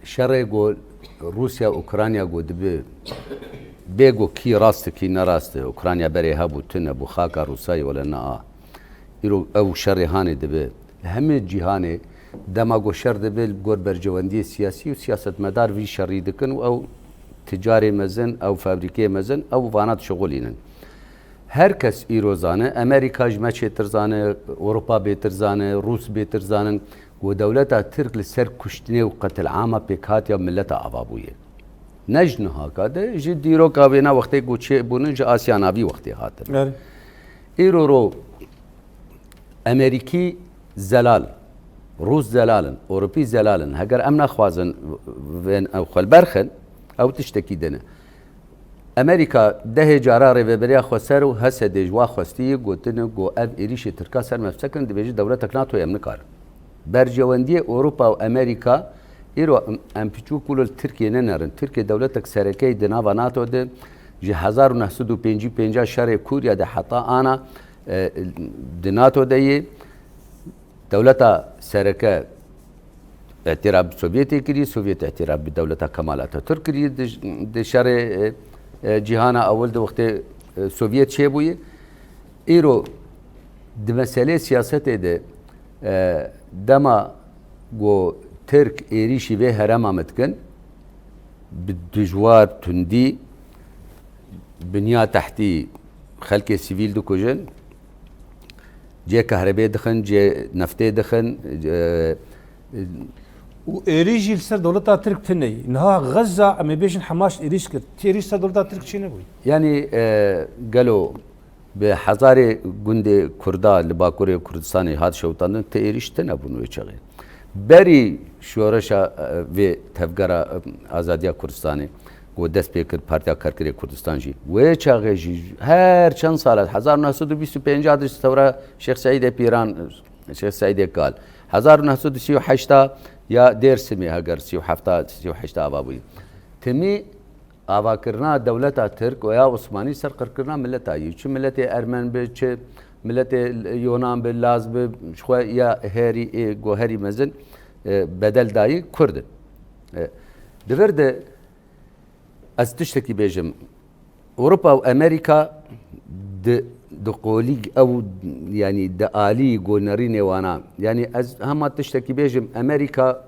şerê ku Rûsya, Ukrayna ku dibi, bê ku kî rast e, kî ne rast e, Ukrayna berê hebû, tune bû, xaka Rûsayê wele ne a. Îro ew şerê hanê dibi. Li hemî cîhanê dema ku şer dibe li gor berjewendiyê siyasî û siyasetmedar vî şerî dikin û ew ticarê mezin, ew fabrîkeyê mezin, ew vana dişixulînin. Her kes îro zane, Amerîka ji me çêtir zane, Ewropa bêtir zane, Rûs bêtir zanin ku dewleta Tirk li ser kuştinê û qetilama pêkhatiya mileta ava bûye. Ne ji nihaka de, ji dîroka wêna wextê ku çêbûnin, ji Asya Navî wextê hatin. Erê. Îro ro Amerîkî zelal, Rûs zelal in, Ewropî zelal in. Heger em nexwazin vên ew xwe li ber xin, ew tiştekî din e. Amerîka dehê cara Rêveberiya Xweser û H S D ji wa xwestî, gotine ku ev êrîşê Tirka ser me bisekin, dibêje dewletek NATO em nikarin. Berjewendiyê Ewropa û Amerîka îro em, em piçûk wilo li Tirkiyê nenerin. Tirkiye dewletek sereke ye di nava NATO de, Ji hezar û neh sed û pêncî û pênc şerê Kûrya de heta ana, e, di NATO de yê. Dewleta sereke îtîraf bi Sovyetê kirî, Sovyet îtîraf bi dewleta Kemal Atatürk kirî di, di şerê, e, e, cîhana ewil di wextê, e, Sovyet çêbûyî. Îro di meselê siyasetê de, e, dema ku Tirk êrîşî vê herêma me dikin, bi dijwar tundî, bi niya tehdî xelkê sivîl dikujin, cê kahrebê dixin, cê neftê dixin, e, Û êrîş jî li ser dewleta Tirk tune ye. Niha Xezza, em ê bêjin Hemaş êrîş kir. Ti êrîş ser dewleta Tirk çênebûye. Yanî, e, gelo bi hezarê gundê Kurda li Bakurê Kurdistanê hat şewitandin, ti êrîş tune bûn wê çaxê. Berî şoreşa, e, vê tevgera, e, azadiya Kurdistanê ku dest pê kir Partiya Karkerê Kurdistan jî. Wê çaxê jî her çend sal e, hezar neh sed û bîst û pênc de ji tevra Şêx Seîdê Pîran, Şêx Seîdê Kal. Hezar neh sed û sî û heşt ya Dêrsimê, heger sî û heft, sî û heşt ava bûyî. Timî avakirina dewleta Tirk û ya Osmanî ser qirkirina mileta yî. Çi miletê Ermen bi, çi miletê Yonan bi, Laz bi, ji xwe ya herî ê ku herî mezin, e, bedel dayî Kurd in. E, di vir de ez tiştekî bêjim. Ewropa û Amerîka di, di qolî ew, yanî di alî ku nerînê wana. Yanî ez hema tiştekî bêjim, Amerîka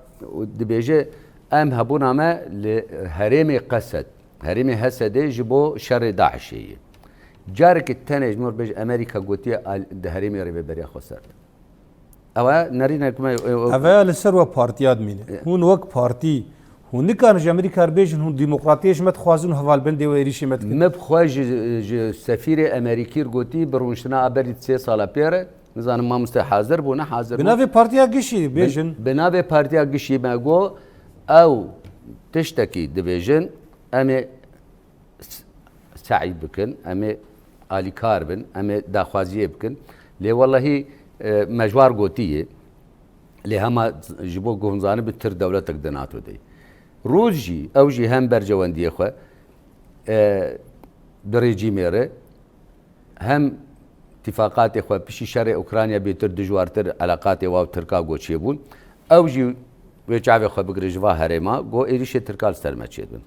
dibêje, em hebûna me li herêmê Qesed, herêmê Hesedê ji bo şerê DAIŞê ye. Carekê tenê ji min re bêje Amerîka gotiye al-, di herêmê Rêveberiya Xweser de. Ew e nerînek me, e, e, Ev ya li ser we partiya dimîne. E. Hûn wek partî, hûn nikarin ji Amerîka re bêjin, hûn demokratiyê ji me dixwazin û hevalbendê we êrîşê me dikin. Me bi xwe ji, ji sefîrê Amerîkî re gotî, bi rûniştina a berî sê sala pê re, nizanim mamoste hazir bû, ne hazir bû. Bi navê partiya gişî bêjin. Bi navê partiya gişî me got, ew tiştekî dibêjin, em ê s-, se'y bikin, em ê alîkar bin, em ê daxwaziyê bikin. Lê wellehî, e, me ji war gotiye, lê hema ji bo ku hûn zanibin tir dewletek di NATO de ye. Rûs jî, ew jî hem bercewendiyê xwe, e, di rejîmê re, hem tîfaqatê xwe piştî şerê Ukrayna bêtir dijwartir eleqatê wa û Tirka ku çêbûn. Ew jî wê çavê xwe bigire ji va herêma, ku êrîşê Tirka li ser me çêdibin.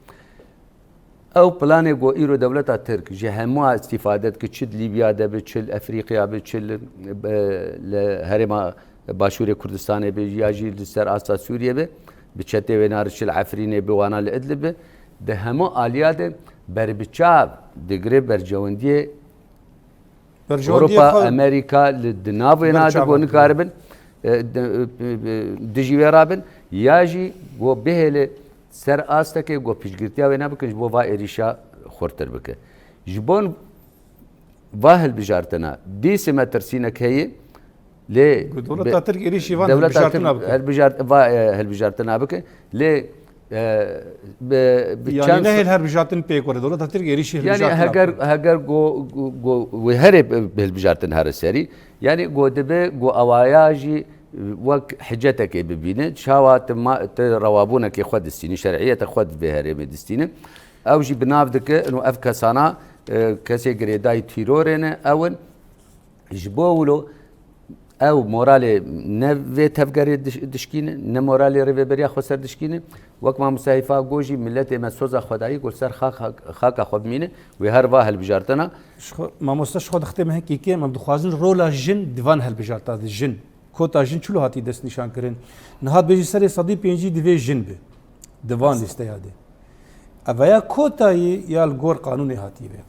Ew planê ku îro dewleta Tirk ji hemû îstîfade dike, çi li Lîbya de be, çi li Efrîqya be, çi li, be, li herêma Başûrê Kurdistanê be, ya jî li ser asta Sûriyê be, bi çetê wêna re çi li Efrînê be, wana li Idlib be, di hemû aliya de berbiçav digire bercewendiyê Berjewendiyê Ewropa, xwe Amerîka li di nav wêna de berçav ku dikin. Nikaribin, e, di, e, e, dijî wê rabin, ya jî ku bihêle ser astekê ku piştgirtiya wêna bikin ji bo va êrîşa xurtir bike. Ji bo va hilbijartina, dîsê me tirsînek heye, lê Ku dewleta bi-, Tirk êrîşî van dewleta hilbijartina Tirk bike. Hilbijart-, va, e, hilbijartina bike, lê, e, bi, bi Yanî çend nehêl hilbijartin pêk were, dewleta Tirk êrîşî Yanî hilbijartina heger, bike. Heger go, go, go, wê herê bi, bi hilbijartin here serî, yanî go dibe, go awaya jî wek hicetekê bibîne, çawa ti ma, ti rewabûnekê xwe distînî, şer'iyeta xwe di vê herêmê distîne. Ew jî bi nav dike, ino ev kesana, e, kesê girêdayî tîrorê ne, ew in. Ji bo wilo ew moralê ne vê tevgerê diş-, dişkîne, ne moralê Rêveberiya Xweser dişkîne. Wek mamoste Heyfa got jî, miletê me soza xwe dayî, got ser xak-, xak-, xaka xwe bimîne, wê her va hilbijartina. Ji xwe, mamoste ji xwe dixtê me hekî kêm, em dixwazin rola jin di van hilbijarta de jin. Kota jin çilo hatî destnîşankirin? Niha dibêjî serê sedî pêncî divê jin be. Di van lîsteya de. Ev ya kota ye ya li gor qanûnê hatî be?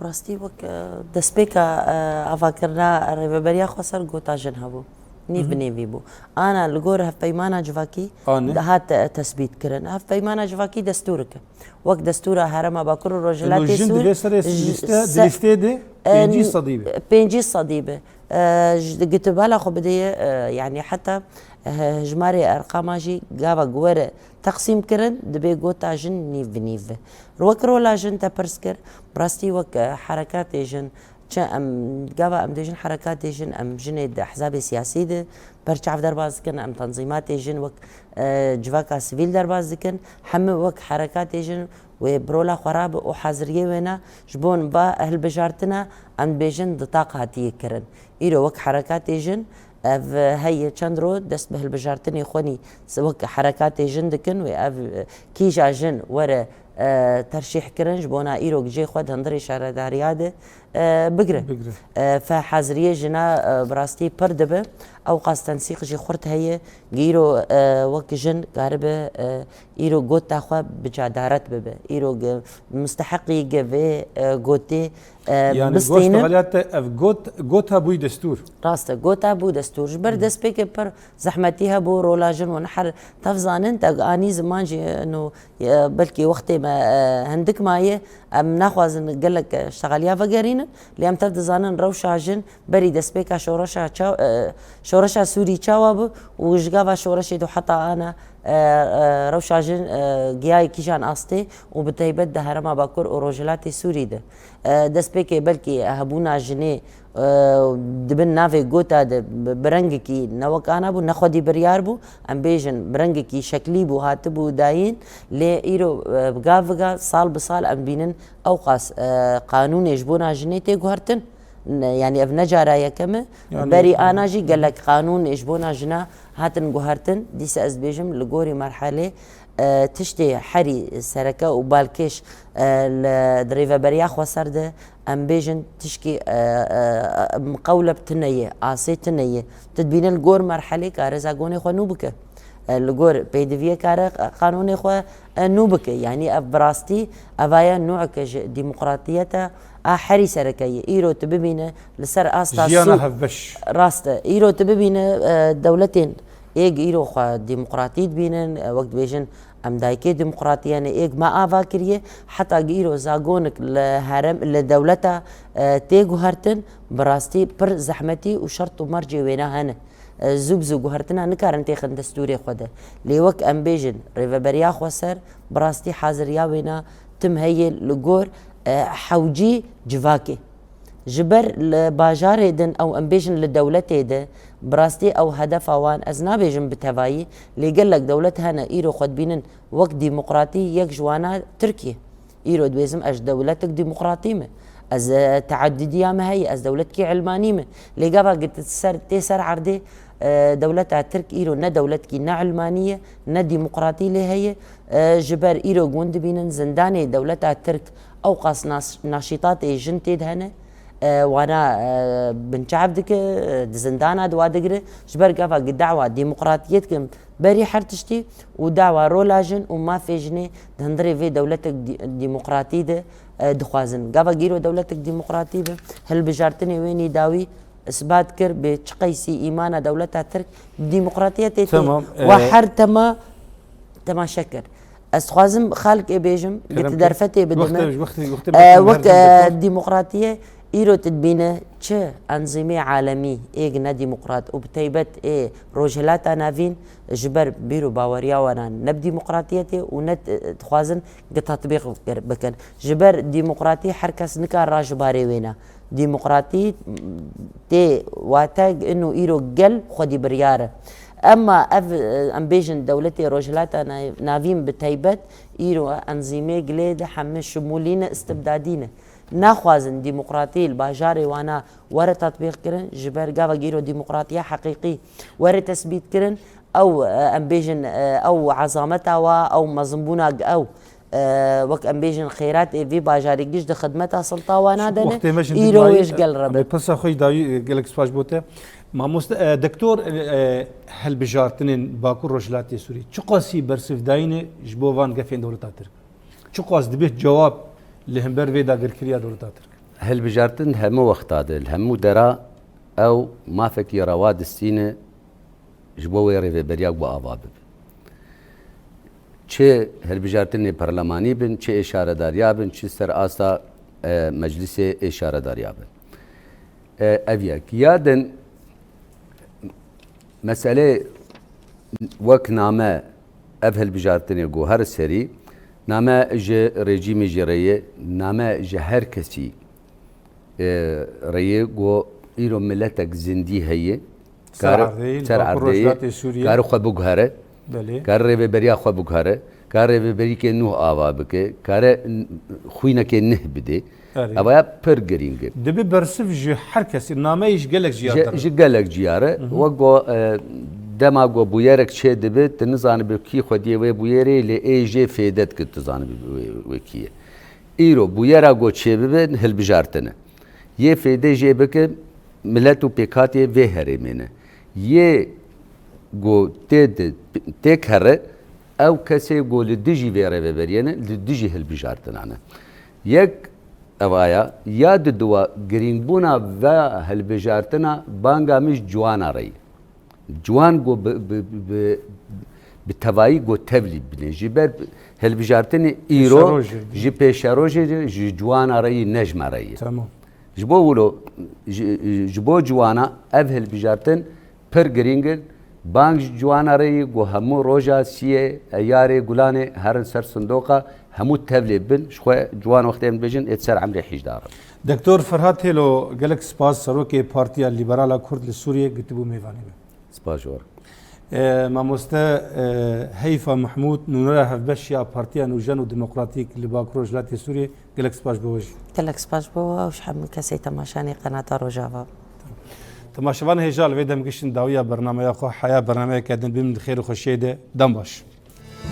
Bi rastî wek, e, destpêka, e, avakirina Rêveberiya Xweser gota jin hebû. Nîv bi nîvî bû. Ana li gor hevpeymana civakî dihat, e, tesbît kirin. Hevpeymana civakî destûrik e. Wek destûra Herêma Bakur û Rojhilatê Sûrî. Ino jin divê serê lîste, di lîstê de pêncî sedî be. Pêncî sedî be. E, ji, di gitibala xwe bidê, e, yanî heta, e, hejmarê erqama jî gava ku were teqsîm kirin, dibê gota jin nîv bi nîv be. Wek rola jin te pirs kir, bi rastî wek, e, herekatê jin, Çi em gava em dêjin herekatê jin, em jinê di ehzabê siyasî de berçav derbas dikin, em tanzîmatê jin wek, e, civaka sivîl derbas dikin. Hemû wek herekatê jin wê bi rola xwe rabe û haziriyê wêna ji bo va hilbijartina em dibêjin di taq hatiye kirin. Îro wek herekatê jin ev heye çend ro dest bi hilbijartinê xwe nî wek herekatê jin dikin wê ev, e, kîja jin were, e, terşîh kirin ji bona îro cihê xwe di hundirê şaredariya de, e, bigire. Bigire. E, fe haziriyê jina, e, bi rastî pir dibe. Ew qas tensîq jî xurt heye. Îro, e, wek jin karibe, e, îro gota xwe bi cadaret bibe. Îro ge-, musteheqî ge vê, e, gotê, e, Yani goşt bistînin. Xeliyat te ev got, gota bûy destûr. Rast e, gota bû destûr. Ji ber destpêkê pir zehmetî hebû, rola jin û her tev zanin, te anî ziman jî, no, e, belkî wextê me, e, hindik maye, em naxwazin gelek, e, ştexeliya vegerînin, lê em tev dizanin rewşa jin berî destpêka şoreşa ça-, e, şoreşa Sûrî çawa bû û ji gava şoreşê de heta ana, e, e, rewşa jin, e, giyayê kîjan astê û bi taybet di herêma Bakur û Rojhilatê Sûrî de. E, destpêkê belkî hebûna jinê, e, di bin navê gota de bi, bi rengekî ne wek ana bû, ne xwedî biryar bû, em bêjin bi rengekî şeklî bû, hatibû dayîn, lê îro, e, bi gav bi gav, sal bi sal em bînin ew qas, e, qanûnê ji bona jinê tê guhertin. Ne, yanî ev ne cara yekem e. Yani Berî ana jî gelek qanûnê ji bona jina hatin guhertin. Dîsa ez dibêjim li gorî merhelê, e, tiştê herî sereke û balkêş, e, li, di rêveberiya xweser de em bêjin tişkî, e, e, miqewleb tune ye, asê tune ye. Tu dibîne li gor merhelê kare zagonê xwe nû bike. E, li gor pêdiviyê kare qanûnê xwe, e, nû bike. Yanî ev bi rastî evaya nûeke ji demokratiyeta a herî sereke ye. Îro tu bibîne li ser asta Jiyana sû-, hevbeş. Rast e. Îro tu bibîne, e, dewletên êg îro xwe demokratî dibînin, e, wek dibêjin em dayikê demokratiyê ne, êg me ava kiriye. Heta gi îro zagonik li herem, li dewleta, e, tê guhertin, bi rastî pir zehmetî û şert û mercê wêna hene. E, zû bi zû guhertina nikarin têxin destûrê xwe de. Lê wek em bêjin, rêveberiya xweser bi rastî haziriya wêna tim heye li gor, e, hewcî civakê. Ji ber li bajarê din ew em bêjin li dewletê de, bi rastî ew hedefa wan ez nabêjim bi tevayî, lê gelek dewlet hene îro xwe dibînin wek demokratî, yek ji wana Tirkiye. Îro dibêjim ez dewletek demokratî me. Ez, e, teaddidiya me heye, ez dewletkî ilmanî me. Lê gava git ser, tê ser erdê, e, dewleta Tirk îro ne dewletkî ne ilmanî ye, ne demokratî lê heye. E, ji ber îro gund dibînin zindanê dewleta Tirk ew qas nas-, naşîtatê jin tê de hene. E, wana, e, binçav dike, e, di zindana di wa digire. Ji ber gava gi dawa demokratiyê dikin, berî her tiştî û dawa rola jin û mafê jinê di hundirê vê dewletek dî-, demokratî de, e, dixwazin. Gava gîro dewletek demokratî be, hilbijartinê wê nî dawî isbat kir bê çi qeysî îmana dewleta Tirk bi demokratiyetê tê. Tamam, wa e, her tema temaşe kir. Ez dixwazim xalkê bêjim, Kerem giti kir. Derfetê bidime. Wextê, wextê, wextê E, me wek, kir, e, demokratiyê îro tu dibîne çi enzîmê alemî êg ne demokrat û bi taybet ê Rojhilata Navîn ji ber bîr û baweriya wana ne bi demokratiyetê û ne, e, dixwazin ki tatbîq bikir-, bikin. Ji ber demokratî her kes nikar ra ji barê wêna. Demokratî tê wate ino îro gel xwedî biryar e. Emma ev, e, em bêjin dewletê Rojhilata Na-, Navîn bi taybet îro enzîmê gilê de heme şimûlî ne, istibdadî ne. Naxwazin demokratî li bajarê wana were tatbîq kirin, ji ber gava gîro demokratiya heqîqî were tesbît kirin, ew, e, em bêjin, e, ew ezameta wa, ew mezinbûna ew, e, wek em bêjin xêratê vî bajarî giş di xidmeta silta wana de ne, Wextê me jin îro dîmayî, wê ji gel re em be. Ê pirsa xwe jî dawî, e, gelek spas bo te. Mamoste, e, doktor, e, e, hilbijartinên Bakur Rojhilatê Sûrî çiqasî bersivdayî ne ji bo van gefên dewleta Tirk? Çiqas dibe cewab li hember vê dagirkeriya dewleta Tirk? Hilbijartin hemû wexta de, li hemû dera ew mafekî rewa distîne ji bo wê rêveberiya ku ava bibe. Çi hilbijartinê perlemanî bin, çi ê şaredariya bin, çi ser asta, e, meclisê ê şaredariya bin. E, ev yek. Ya din, meselê wek name ev hilbijartinê ku her serî name ji rejîmê jî re ye, name ji her kesî e, reyê go îro miletek zindî heye. Ser erdeyî, li Bakur Rojhilatê Sûriyê. Kare xwe biguhere. Belê. Kare rêveberiya xwe biguhere. Kare rêveberîkê nuh ava bike. Kare n-, xwînekê nih bidê. Erê. Evaya pir girîng e. Dibe bersiv ji her kesî, nameyê ji gelek ciyar Ji, dere. Ji gelek ciyar e. Wek go, e, dema go bûyerek çê dibe, tu nizanibe kî xwediyê wê bûyerê, lê ê jê fêde dike, tu zanibî wê, wê kî ye. Îro bûyera go çêbibe, hilbijartin e. Yê fêde jê bike, milet û pêkhatiyê vê herêmê ne. Yê go tê de, têk here, ew kesê go li dijî vê rêveberiyê ne, li dijî hilbijartina ne. Yek evaya, ya diduwa, girîngbûna ve hilbijartina banga min ji ciwana re ye. Ciwan go bi, bi, bi, bi tevayî go tevlî bine. Ji ber hilbijartinê îro, Pêşerojê, ji pêşerojê, ji ciwana re yî, ne ji me re yî. Tamam. Ji bo wilo, ji, ji bo ciwana ev hilbijartin pir girîng in. Bang ji ciwana re yî, go hemû roja siyê, eyarê, gulanê herin ser sindoqa, hemû tevlê bin, ji xwe ciwan wextê em dibêjin, ê ser emrê hîjdar in. Doktor Ferhat Hêlo, gelek spas, serokê Partiya Lîberala Kurd li Sûriyê gotibû mêvanê me. Spas ji we re. E, mamoste, e, Heyfa Mehmûd, nûnera hevbeş ya Partiya Nûjen û Demokratîk li Bakur Rojhilatê Sûriyê, gelek spas ji bo we jî. Gelek spas ji bo we û ji hemû kesê temaşanê Qenata Rojava. Temaşevan hêja, li vê dem giştin dawiya bernameya xwe, heya bernameyeke din, bimînin di xêr û xweşiyê de, dem baş.